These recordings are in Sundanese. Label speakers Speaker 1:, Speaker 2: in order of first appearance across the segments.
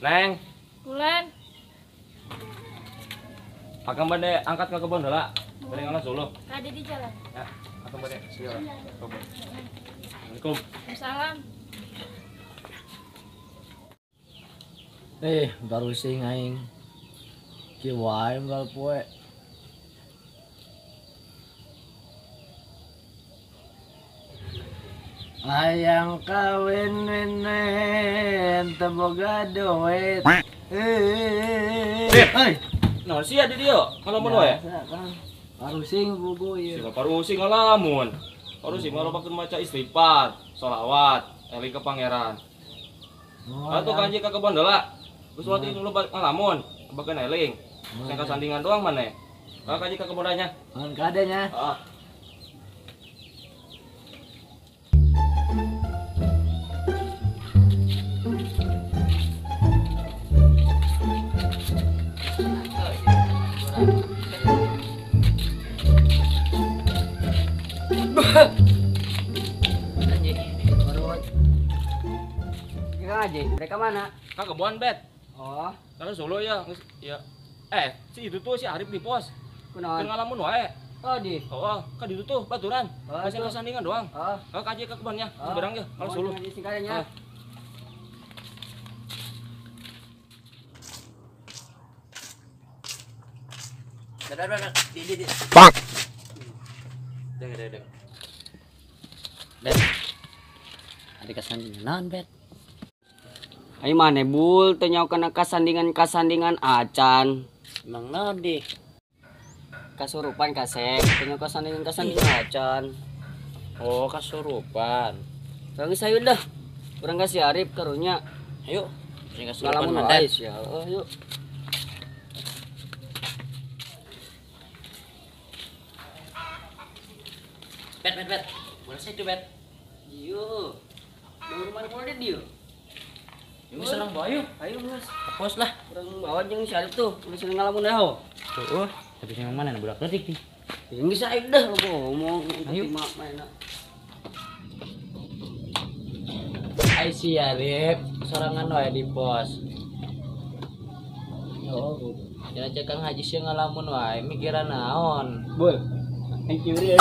Speaker 1: Neng.
Speaker 2: Bulan.
Speaker 1: Akang bade angkat ke kebon heula. Bade ngalah suluh.
Speaker 2: Kade di jalan.
Speaker 1: Ya, akang bade sieu. Assalamualaikum.
Speaker 2: Waalaikumsalam.
Speaker 3: Baru sih aing. Kieu wae unggal poe. Hayang kawin nenen teu boga duit.
Speaker 1: Hei. Nah, sia di dieu ngalamun wae.
Speaker 3: Parusing buku ieu.
Speaker 1: Sia parusing ngalamun. Parusing ngalobakeun maca istighfar, sholawat, eling ke pangeran. Atuh kanji ka kebon heula. Geus wati nu loba ngalamun, kebageun eling. Sing kasandingan doang maneh. Ka kanji ka kebon nya.
Speaker 3: Mun kade nya.
Speaker 1: Heeh.
Speaker 4: Mereka mana?
Speaker 1: Ka kebon, Bet.
Speaker 4: Oh,
Speaker 1: karena Solo ya. Ya. Si itu tuh si Arif di pos.
Speaker 4: Kunaon?
Speaker 1: Ngalamun wae.
Speaker 4: Oh, di.
Speaker 1: Oh, ka ditu tuh baturan.
Speaker 4: Oh,
Speaker 1: masih sandingan doang.
Speaker 4: Oh.
Speaker 1: Oh, kaji ke kebonnya. Seberang ya, kalau Solo.
Speaker 4: Oh.
Speaker 5: Dadah, di.
Speaker 1: Bang. Deng.
Speaker 5: Bet. Ada kesandingan naon, Bet?
Speaker 4: Ayo mana bul teu nyaho kana kasandingan-kasandingan acan.
Speaker 5: Emang naon di?
Speaker 4: Kasurupan kasek, teu nyaho kasandingan-kasandingan acan.
Speaker 5: Oh, kasurupan.
Speaker 4: Urang geus hayu dah. Urang ka si Arif karunya.
Speaker 5: Ayo, sing kasurupan
Speaker 4: ngalamun wae sia. Oh, yuk.
Speaker 5: Bet, bet. Bola saya itu, Bet.
Speaker 4: Iya. Di rumah boleh dia.
Speaker 5: Ini senang bawa yuk.
Speaker 4: Ayo mas.
Speaker 5: Pos lah.
Speaker 4: Kurang bawa jeung si Arif tuh. Udah sering ngalamun dah.
Speaker 5: Tuh, tapi sing mana budak leutik nih.
Speaker 4: Yang geus aing dah lo ngomong.
Speaker 5: Ayo.
Speaker 4: Mana.
Speaker 5: Ai si Arif sorangan wae di pos.
Speaker 3: Yo,
Speaker 5: jangan cek Kang Haji sih ngalamun wae mikiran naon.
Speaker 4: Bul. Thank you ya.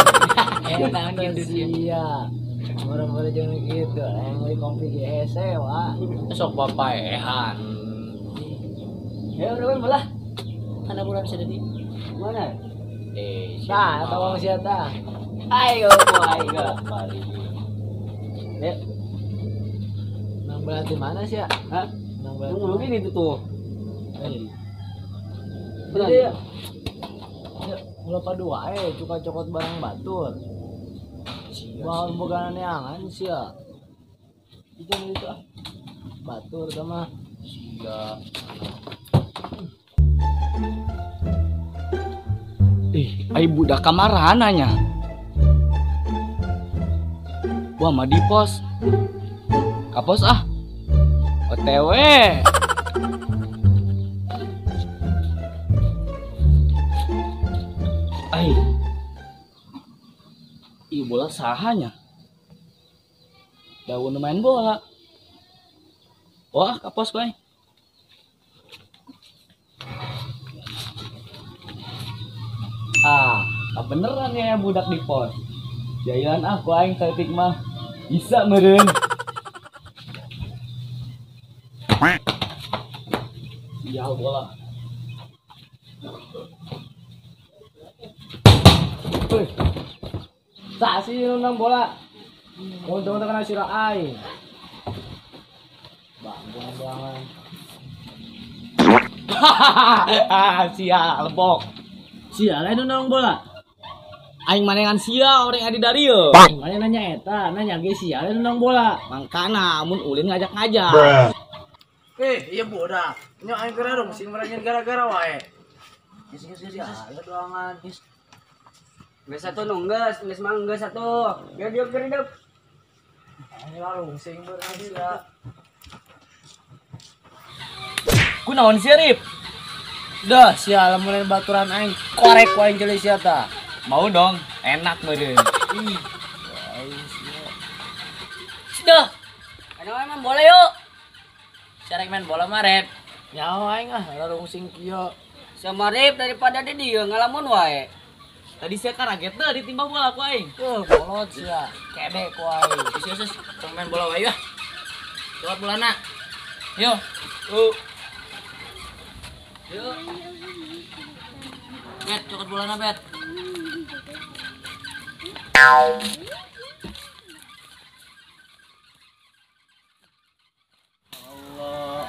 Speaker 5: Naon gitu sih.
Speaker 3: Iya. Murah-murah jangan gitu, yang beli kopi GS wah.
Speaker 5: Sok bapaehan.
Speaker 4: Ya udah bola.
Speaker 5: Mana bulan bisa jadi?
Speaker 4: Mana?
Speaker 3: Nah, atau siapa?
Speaker 4: Ayo, ayo.
Speaker 3: Ya. Nang belah di mana sih ya?
Speaker 4: Hah?
Speaker 3: Nang belah.
Speaker 4: Nunggu ini tuh.
Speaker 3: Jadi ya. Lupa dua cuka cokot barang batur. Wah, bukan neangan sih ya. Itu ah. Batur sama
Speaker 5: sia.
Speaker 4: Ih, ai budak kamarana nya. Wah, mah di pos. Kapos ah. OTW. Ai. Ih, bola sahanya. Daun main bola. Wah, kapos bae. Ah, beneran ya budak di pos. Jalan aku aing saeutik mah. Bisa meureun. Ya bola.
Speaker 3: Wih. Tak sih nundang bola. Untung-untung kena sirah aing. Bang-bangan.
Speaker 5: Hahaha, sia lebok.
Speaker 3: Sia lain nundang bola.
Speaker 5: Aing manengan sia orang adi dario.
Speaker 3: Aing maneh nanya eta, nanya ge sia lain nundang bola.
Speaker 5: Mangkana mun ulin ngajak-ngajak.
Speaker 3: Iya budak. Nya aing keur dong sing meranyen gara-gara wae. Geus doangan.
Speaker 4: Geus satu nu geus, geus mah geus satu. Biar dia geridep.
Speaker 3: Aing larung sing beurang sia.
Speaker 5: Kunaon sia, Rip?
Speaker 3: Dah sia lamun lain baturan aing korek ku aing jeuli sia tah.
Speaker 5: Mau dong, enak meureun.
Speaker 3: Ih, aing sia.
Speaker 4: Sudah. Anu emang boleh yuk.
Speaker 5: Sia rek main bola mah Rep.
Speaker 3: Nyaho aing ah, rarungsing kieu.
Speaker 2: Sama Rep daripada di dieu ngalamun wae.
Speaker 4: Tadi sia kaget teh ditimpa bola ku aing.
Speaker 3: Heuh, bolot sia. Kede ku aing.
Speaker 5: Geus geus, tong main bola wae ah. Lewat bolana. Yo. Yo. Bet, cokot bolana, Bet.
Speaker 4: Allah,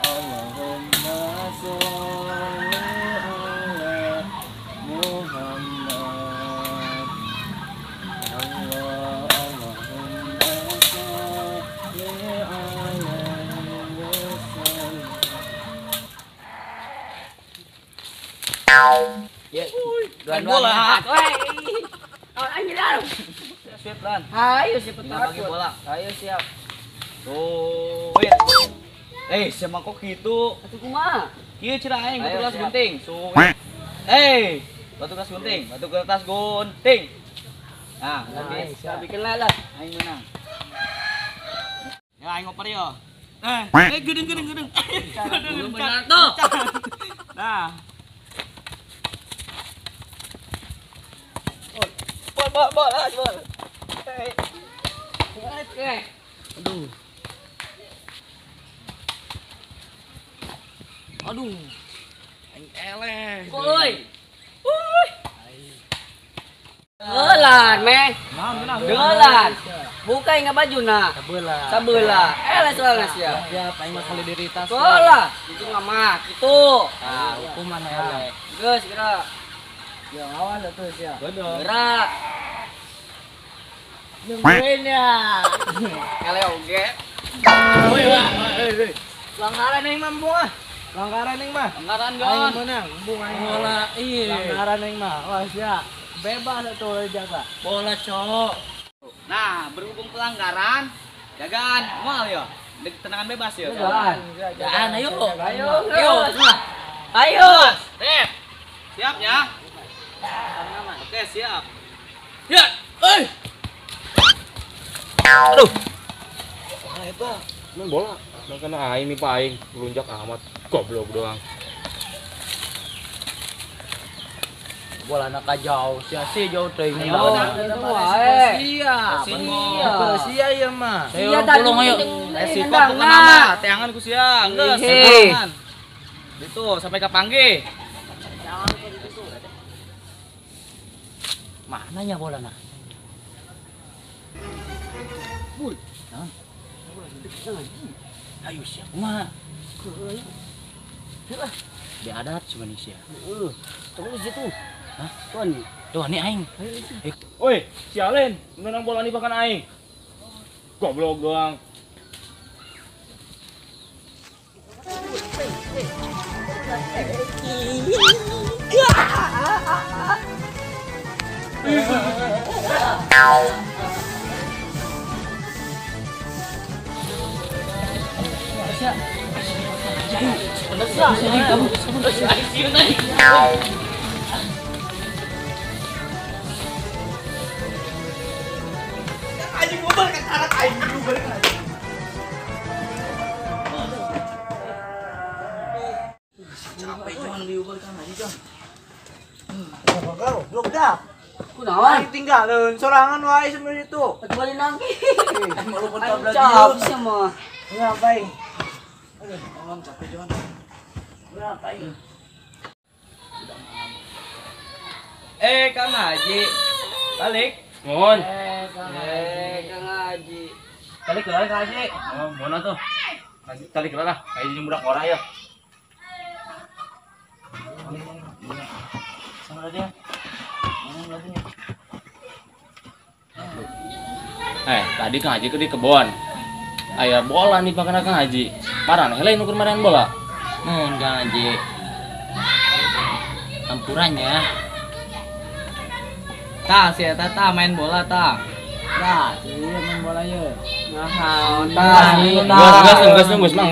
Speaker 4: Allahumma sholli ala Muhammad. Allah, Allahumma sholli alaihi wasallam.
Speaker 5: Ya,
Speaker 4: main bola.
Speaker 2: Woi. Oh, anjir dalam.
Speaker 4: Siap, Lan.
Speaker 2: Ayo siap
Speaker 4: Tinggal bagi bola.
Speaker 2: Ayo siap.
Speaker 4: Tuh. Siapa kok gitu?
Speaker 2: Atuh kumaha?
Speaker 4: Kieu cenah aing batu
Speaker 2: Ayo,
Speaker 4: kertas
Speaker 2: siap.
Speaker 4: gunting. Batu kertas gunting, batu kertas gunting. Nah, habis.
Speaker 2: Siap bikin lah lah.
Speaker 4: Aing menang. Ya aing ngoper yo. Gedeng.
Speaker 5: Belum benar tuh.
Speaker 4: Nah. Bol bol bol bol.
Speaker 2: Oke.
Speaker 5: Aduh. Aduh.
Speaker 4: Aing eleh.
Speaker 2: Woi. Woi. Delan, meh. Delan. Buka ingat bajuna.
Speaker 3: Sabeula.
Speaker 2: Sabeula. Eleh soalna sia.
Speaker 3: Siap, aing mah solidaritas.
Speaker 2: Soalna, itu mah kitu.
Speaker 5: Nah, hukuman eleh.
Speaker 2: Geus geura.
Speaker 3: Ya awas atuh sia.
Speaker 2: Geura.
Speaker 3: Nungguin ya.
Speaker 2: Eleh oge.
Speaker 3: Woi, woi. Langgaran aing mah embung ah. Langgaran aing mah.
Speaker 4: Langgaran
Speaker 3: Aing
Speaker 4: gon.
Speaker 3: menang, embung aing.
Speaker 5: Bola, iya.
Speaker 3: Langgaran aing mah. Wah sia. Bebas atuh jaga.
Speaker 5: Bola, cowok.
Speaker 4: Nah, berhubung pelanggaran, jagaan moal yo. Tendangan bebas yo.
Speaker 2: Jagaan.
Speaker 5: Jagaan, ayo.
Speaker 2: Ayo,
Speaker 5: Ayo.
Speaker 2: Ayo.
Speaker 4: Rep. Siap ya? Oke, siap. Ya, oi.
Speaker 1: Aduh. Ah, eta main bola. Nang kena aing nih Pak aing, lunjak amat, goblok doang.
Speaker 3: Bola nak jauh sia sih jauh teuing.
Speaker 2: Ayo, wae.
Speaker 3: Sia. Sia ieu mah.
Speaker 2: Sia tadi
Speaker 5: Pulung, ayo.
Speaker 4: Resiko bukan nama, teangan ku sia, geus, teangan. Itu sampai ke panggi.
Speaker 5: Mana nya bola nah? Bul. Naon? Ayo sia kumaha? Heuh. Diadat cuma nih sia.
Speaker 2: Heeh. Tunggu situ.
Speaker 5: Hah?
Speaker 2: Tuan nih.
Speaker 5: Tuh nih aing.
Speaker 1: Woi, sialen, menang bola nih bahkan aing. Goblok doang.
Speaker 3: Capek cuman diubarkan aja, Jong. Goblok dah.
Speaker 2: Kunaon?
Speaker 3: Aing tinggalin sorangan wae sebenarnya itu.
Speaker 2: Atuh balik nangki.
Speaker 3: Malu pun
Speaker 2: Aing cap sia mah.
Speaker 3: Ngapain? Aduh, emang capek cuman. Ngapain?
Speaker 4: Kang Haji. Balik.
Speaker 1: Mohon.
Speaker 2: Kang Haji.
Speaker 4: Balik lah Kang Haji.
Speaker 1: Oh, mohon atuh. Tarik lah, kayak jeung budak ora ya.
Speaker 3: Sama aja.
Speaker 1: Tadi Kang Haji ke di kebon. Aya bola nih pakana Kang Haji. Parah lain ukur marahan bola.
Speaker 5: Mohon Kang Haji. Ampurannya.
Speaker 4: Tah, si eta tah main bola tah.
Speaker 3: Tah, si main bola ye.
Speaker 2: Nah, tah.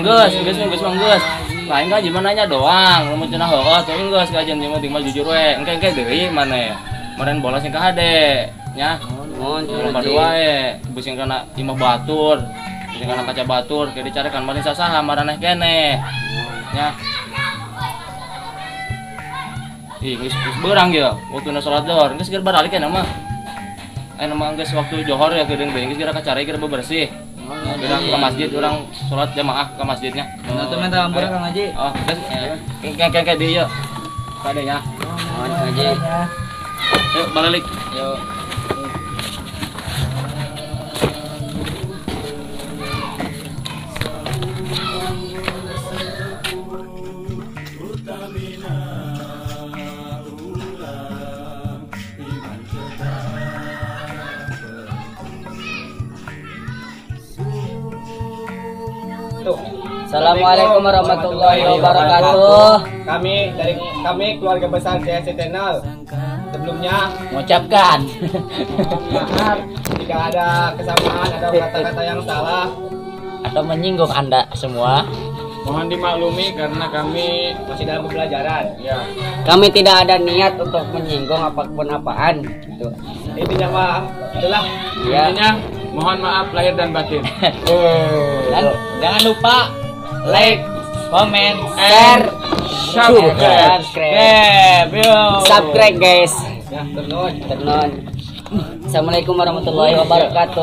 Speaker 1: Geus. Lain kan cuma nanya doang, lamun cenah heueuh teh geus kajian jeung mah jujur we. Engke deui maneh. Meren bola sing kahade nya.
Speaker 2: Mohon
Speaker 1: Loba wae, beusi kana imah batur. Jadi kana kaca batur ge dicarekan maling sasaha maraneh keneh. Nya. Ih, geus beurang ya, waktuna salat johor, geus geus baralik ya mah. Aya mah geus waktu johor ya geudeung bae geus geura kacare geura bebersih. Urang ke masjid, urang salat jamaah ke masjidnya.
Speaker 4: Nah, teman ampura Kang Haji.
Speaker 1: Oh, geus engke di ieu. Kade nya.
Speaker 2: Mohon Kang Haji.
Speaker 1: Yuk balik.
Speaker 4: Yuk.
Speaker 2: Assalamualaikum warahmatullahi wabarakatuh.
Speaker 6: Kami keluarga besar CSC Channel. Sebelumnya
Speaker 5: mengucapkan
Speaker 6: maaf jika ada kesamaan atau kata-kata yang salah
Speaker 5: atau menyinggung Anda semua.
Speaker 6: Mohon dimaklumi karena kami masih dalam pembelajaran. Ya.
Speaker 2: Kami tidak ada niat untuk menyinggung apapun apaan gitu.
Speaker 6: Intinya mah itulah.
Speaker 2: Ya.
Speaker 6: Intinya mohon maaf lahir dan batin.
Speaker 5: Dan jangan lupa like, comment,
Speaker 2: share,
Speaker 5: subscribe.
Speaker 2: Subscribe guys.
Speaker 6: Ya, terus.
Speaker 2: Assalamualaikum warahmatullahi wabarakatuh.